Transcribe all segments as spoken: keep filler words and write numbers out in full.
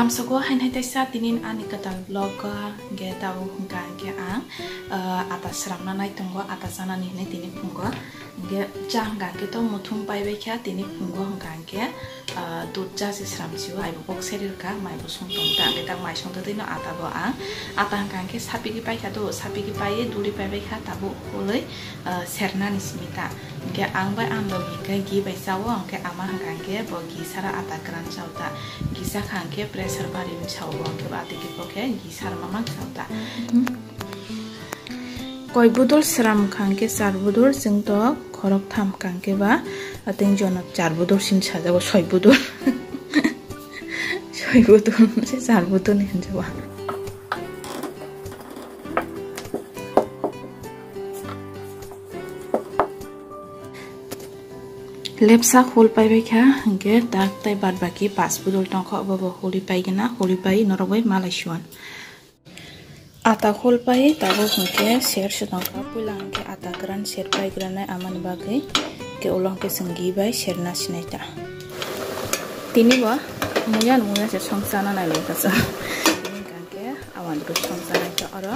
Amsoko hainhai taisa tinin ani kwtal vlog o hwnkhe tabo hwnkha hwnkhe ang, ah, ata sramna nai tongo, ata chanani hinwi tini phungo. Hwnkhe cha hwnkha hwnkhe to muthung paibai kha tini phungo hwnkha hwnkhe, ah, dud cha se sramsio, maibo kok seri rwkha, maibo song tong ta, hwnkhe tak mai song twi no ata bo ang. Ata hwnkha hwnkhe sapigwi paikha do, sapigwi paiwi duri paibai kha tabuk hului, ah, sernani simi ta. Hwnkhe ang bai ang logi hwnkhe ghee bai chao, hwnkhe ama hwnkha hwnkhe bo ghee sara ata kwran chao ta. Ghee chakha hwnkhe pressure bari wng sao bo, hwnkhe bo atwikhe bo khe ghee sara mamang chao ta. Koi budol sram hwnkha hwnkhe char budol, chwng to khorok tham hwnkha hwnkhe ba, atwng jono char budol sin sajago, soi budol. Soi budol se char budol ni hinjago. Lepsa hul paibai kha, hwnkhe tak tai bad baki pas budol tongkha, obo bo huli paigwna, huli pai norok bai malai suan. Ata hul pai tabuk hwnkhe ser se tongkha, puila hwnkhe ata kwran ser pai granai amani bagwi, hwnkhe ulo hwnkhe chwng ghee bai serna sinai ta. Tini bo muya muya se song chana nai lai kha chwng. Tini hwnkhe awandru song chanai kha oro.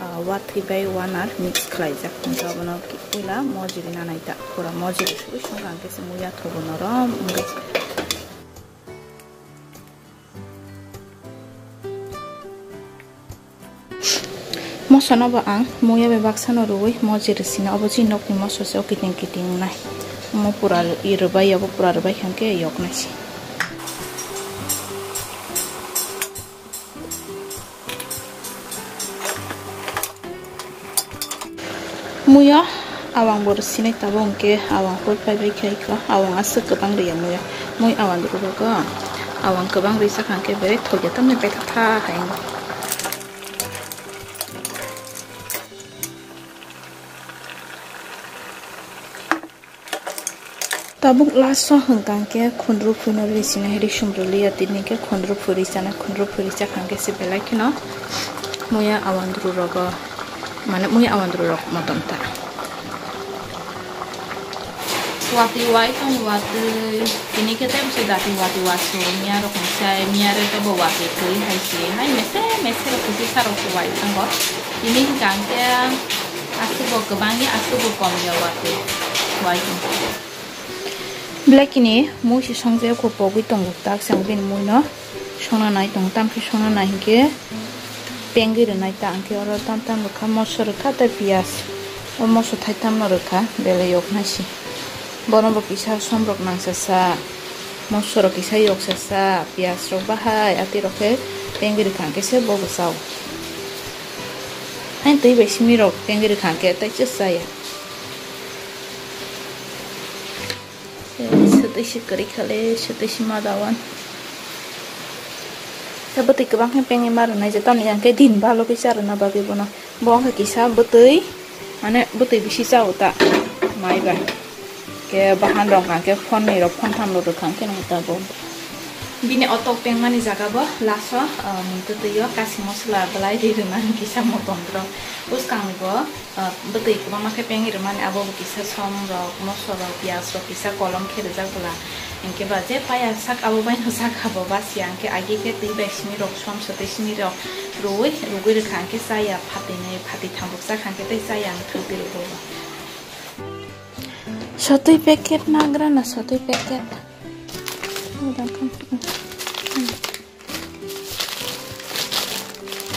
Ah, wathwi bai wanar mix khlaijak, hwnkhe obono puila mojri nanai ta, pura mojri swi songkha hwnkhe se muya thogo norom wngwi. Moso no bo ang muya bai baksa no rwui mojri sina, obo chini nokni moso se, o kiting kiting wngnai. Omo pura rwbai, obo pura rwbai hwnkhe yoknai se. Muya awang bo rwsinai tabuk, hwnkhe awang hul paibai khe ikho, awang aswk kwbang rwya muya. Mui awang rwbago, awang kwbang rwisa kha hwnkhe bere thokya tamni betha tha hai. Tabuk last o hwnkha hwnkhe khundru phuino rwi sina, risum rwliya, tini hwnkhe khundru phuri chana, khundru phuri chakha hwnkhe se belai kheno muya awandru rogo, mane muya awandru rok motom ta. Watwi wai tong watwi, tini khe tei bwsai dati watwi wasu, miya rok ni sai, miya re to bo watwi twi hai se, hai mese mese rok kisi sa rok se wai tongo. Tini hwnkha hwnkhe aswk bo kwbang ya, aswk bo kom ya watwi wai tong. Belai kini mui se songjak kho pogwi tongo, tak se ang bini mui no songna nai tongo, tamkhe songna nai hinkhe pengwi rwnai ta, hinkhe oro tam tam rwkha, moso rwkha tei piyaj, o moso thaitam no rwkha, belai yok nai se. Bono bo kisa som rok nangsa sa, moso rok kisa yok sa sa, piyaj rok bahai atwi rok khe pengwi rwkha hinkhe se bo bo chao. Hain twi bai simi rok pengwi rwkha hinkhe tei se chaya. Swtwi se kwrwi kha le, swtwi se ma dawan. Tei bwtwi kwbang khe pengwi ma rwnai je, tamni hwnkhe din balo khe cha rwna bagwi bono. Bo wngkha kisa bwtwi, mane bwtwi bisi cha o ta mai bai. Khe bahan rok hwnkha khe phone ni rok, phone tham rok rwkha khe nang ta bo. Bini o tok pengmani jaga bo last o, ah, mui twtwi o kasi mosola belai ri rwmani kisa motom rok. Bwskang ni bo, ah, bwtwi kwbangma khe pengwi rwmani, abo bo kisa som rok, moso rok, piyaj rok kisa kolom khe rijak bwla. Hinkhe ba je paya sak abo bai no sak ha bo basiya, hinkhe agi khe twi bai simi rok som swtwi simi rok rwui rwgwi rwkha, hinkhe chaya phatwi nai phatwi thambuk chakha hinkhe tei chaya ang thwngtwi rwgo. Sotwi packet nagra na sotwi packet.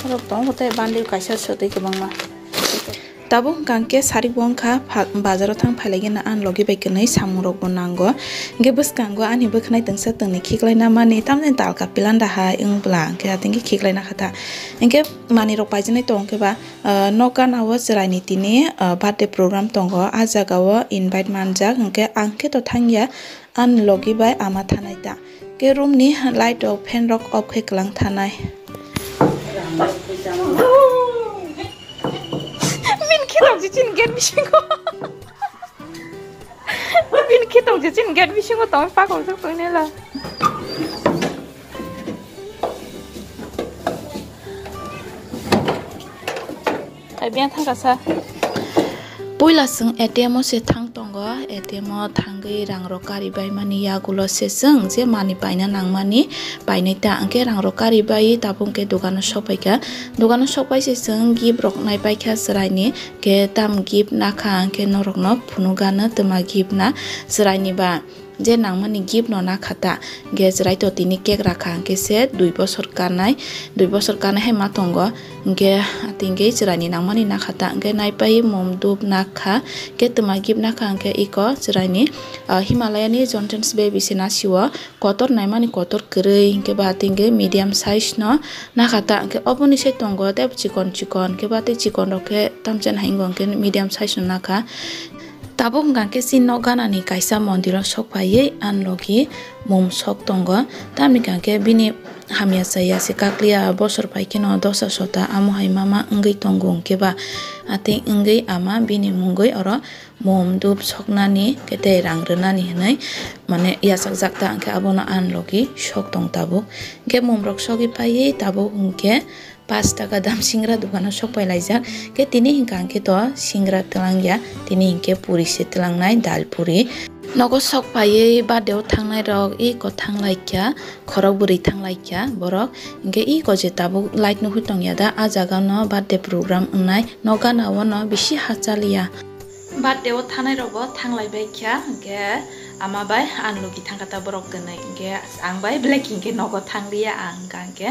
Rok tongo tei bandi kaisa sotwi kwbangma. Tabuk hwnkha hwnkhe sarik bo wngkha pha-, bazaro thang phailai gana ani logi bai kwnwi samung rok bo nango. Hinkhe bwskango ani bwkhwnai twngsa twngni khiklaina mani tamni talka pilanda hai wng bwla hinkhe atwngkhe khiklaina kha ta. Hinkhe manwi rok paijwnai tongo khe ba, ah, nok gana o chwraini tini, ah, birthday program tongo, ah jaga o invite manjak hinkhe ang khe to thangya. Ani logi bai ama thanai ta. Khe room ni light rok, fan rok off khe kwlang thanai. Bini khe tong je chini gate bisingo. Bini khe tong je chini gate bisingo tong pakol jak tong nela. Ai biang thangka sa. Puila chwng A T M o se thang tongo, A T M o thangwi rang rok kari bai mani yagulo se chwng je mani paina nang mani painai ta, hwnkhe rang rok kari bai tabuk hwnkhe dogano sok pai kha. Dogano sok pai se chwng gift rok nai pai kha chwrai ni, hwnkhe tam gift nakha hwnkhe norok no phunuk gano twma gift na chwrai ni ba. Je nangmani gift no nakha ta, hwnkhe chwrai to tini cake rakha, hwnkhe se dui bosor kanai, dui bosor kanai hai ma tongo, hwnkhe atingwi chwraini nangmani nakha ta, hwnkhe naipai mom dup nakha, hwnkhe twma gift nakha, hwnkhe iko chwraini, ah, Himalaya ni Johnson's Baby se nasio, kotor naimani kotor kwrwi, hwnkhe ba atingwi medium size no nakha ta, hwnkhe oboni se tongo tei chikon chikon, hwnkhe ba tei chikon rok khe tamchen hai wngkha, hwnkhe medium size no nakha. Tabuk hwnkha khe chini nok ganani kaisa mondiro sok phaiwi ani logi mum sok tongo. Tamni hwnkha khe bini hamya chaya se kakliya bosor phai kheno dosa sota amo hai mama wngwi tongo hwnkhe ba atwi wngwi ama bini mungwi oro mum dup soknani khe tei rang rwnani hwnwi mane yachakjak ta hwnkhe abono ani logi sok tong tabuk. Hwnkhe mum rok sogwi phaiwi tabuk hwnkhe Pash taka dam singra dogano sok pai laijak. Khe tini hwnkha hwnkhe to singra twlang ya, tini hwnkhe puri se twlang nai, dal puri. Nogo sok paiwi birthday o thangnai rok iko thang lai kha, khorok bwrwi thang lai kha borok. Hwnkhe iko je tabuk light nugwi tong ya da, a jaga no birthday program wngnai, nok gana o no bisi hachal ya. Birthday o thanai rok bo thang lai bai kha, hwnkhe ama bai ani logi thang kha ta borok kwnwi, hwnkhe ang bai belai hwnkhe nogo thang lia ang hwnkha hwnkhe,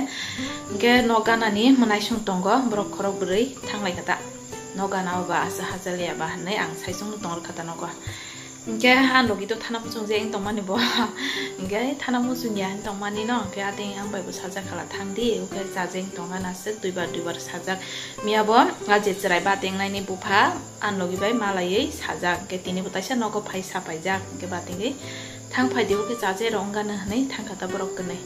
hwnkhe nok gana ni mwnaisong tongo borok khorok bwrwi thang lai kha ta, nok gana o ba asa hachal ya ba hinwi ang saichung no tong rwkha ta nogo, hwnkhe ani logi to thana muchung je wng tong mani bo, hwnkhe thana muchung ya wng tong mani no, hwnkhe ateng ang bai bo sajak khala thang di, hwnkhe chaje wng tong gana swk duibar duibar sajak miya bo, a je chwrai ba teng nai ni bupha. Ani logi bai malaiwi sajak, hwnkhe tini bo taisa nogo phai sapaijak, hwnkhe batingwi thang phai di, o khe chaje rw wng gana hwnwi thang kha ta borok kwnwi.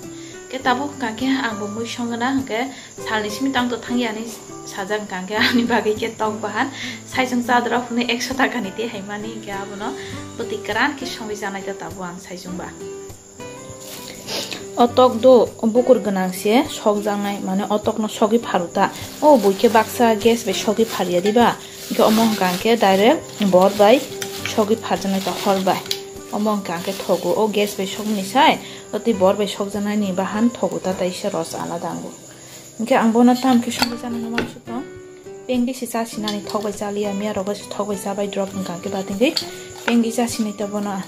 Hwnkhe tabuk hwnkha khe ang bo mui song gana, hwnkhe salni simi tang to thang ya hinwi sajak, hwnkha khe ani bagwi khe tok bahan saichung chadra hwnwi ekso taka ni tei hai mani, hwnkhe abono bwtwi kwran khe songwi chanai ta tabuk ang saichung ba. O tok do bukur gwnang se sokjaknai, mane o tok no sogwi pharu ta. O bui khe baksa gas bai sogwi phar ya diba? Hwnkhe omo hwnkha hwnkhe direct bor bai sogwi pharjaknai ta hor bai. Omo hwnkha hwnkhe thogo, o gas bai sokmani sai, o twi bor bai sokjaknai ni bahan thogo ta, taisa ros alada ango. Hwnkhe ang bono tam khe sogwi chana no uansuk tong. Pengdi se chasinani thok bai chaliya, miya rogo se thok bai chabai drop hwnkha hwnkhe batingwi pengdi chasinai ta bono.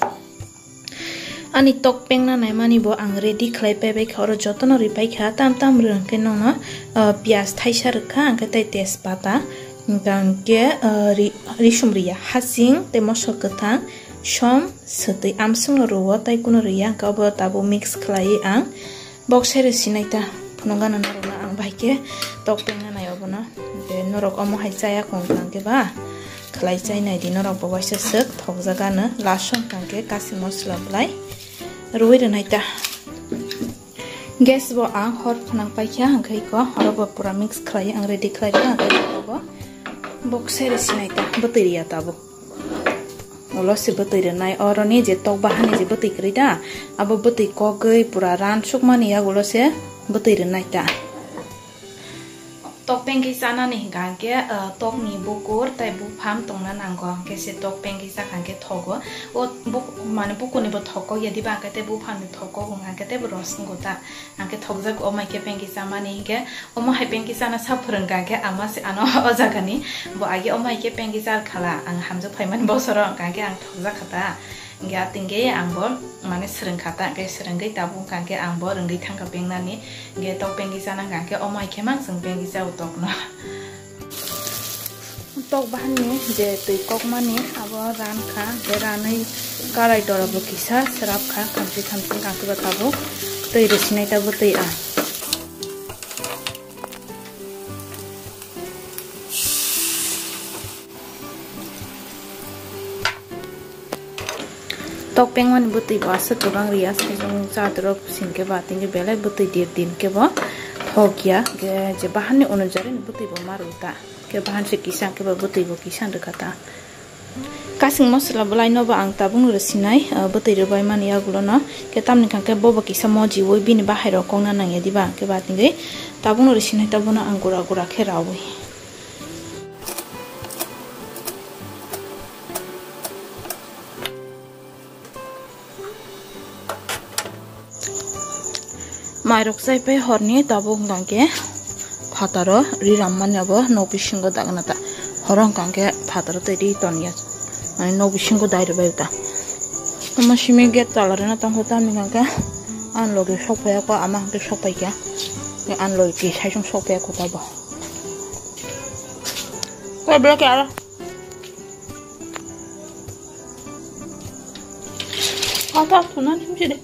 Ani tok pengna naimani bo ang ready khlai pai bai kha, oro jotono ri pai kha, tam tam rw hwnkhe nono, ah, piyaj thaisa rwkha, hwnkhe tei tejpata, hwnkha hwnkhe, ah, ri-, risum riya, hasing tei moso kwthang, som, swtwi, amswkno rwo, tei kuno riya, hwnkhe obo tabuk mix khlaiwi ang Bok sai rw sinai ta, phunukgano norokno ang bahai khe tok pengna nai obono. Hwnkhe norok omo hai chaya kong tang khe ba khlai chai nai di, norok bo waisa swk thokjak ano. Last o hwnkha khe kasi mosla bwlai rwui rwnai ta. Gas bo ang hor phnang pai kha, hwnkhe iko oro bo pura mix khlai ang ready khlai rwkha, hwnkhe bo bok sai rw sinai ta, bwtwi rwya tabuk. Ulo se bwtwi rwnai, oroni je tok bahani je bwtwi kwrwi da, abo bwtwi kogwi pura ran sukmani yagulo se bwtwi rwnai ta. Tok pengki chanani hwnkha hwnkhe, ah, tokni bukur tei buphang tongna nango, hwnkhe se tok pengki chakha hwnkhe thogo. O buk-, mane bukurni bo thok kok ya diba, hwnkhe tei buphangni thok kok wngkha hwnkhe tei bo rosngo ta. Ang khe thokjak omo hai khe pengki chamani hinkhe, omo hai pengki chana sa phwrwngkha khe ama se ano o jagani, bo agi omo hai khe pengki char khala, ang hamjak phaimani bosoro hwnkha khe ang thokjak kha ta, hinkhe atingkhe ang bo mane swrwngkha ta, hinkhe swrwngwi tabuk hwnkha khe ang bo rwngwi thangkha bengnani, hinkhe tok pengki chana hwnkha khe omo hai khe mang chwng pengki chao tokno. Tok bahanni je twi kokmani abo ran kha, je ranwi karai dora bo kisa swrap kha, khamchi khamchi kangkhe ba tabuk twi rwsinai ta bwtwi a. Tok pengmani bwtwi bo aswk kwbang riya, saichung chadorok singkhe ba tingkhe belai bwtwi dir din khe bo thok ya, je bahanni unujari ni bwtwi bo ma rw ta. Khe bahan se kisa khe ba bwtwi bo kisa rwkha ta. Kasing mosla bwlai no bo ang tabuk no rwsinai, ah, bwtwi rwbai mani yagulo no. Khe tamni hwnkha khe bo bo kisa mojiui bini bahai rok kokna nangya diba, khe ba tingwi tabuk no rwsinai, tabuk no ang gura gura khe raui. Mairok chaipai horni tabuk hwnkha khe phataro ri rammani abo nok bisingo dagna ta. Horo hwnkha khe phataro tei ri tonya. Mane nok bisingo dai rwbai ta. Omo simi gate chala rwna tongkha tamni hwnkha khe ani logi sok phaiya kho ama hwnkhe sok paikha. Ani logi khe saisung sok phaiya kho tabo. Koi bwlai khe aro. Kata thuna nimsi de.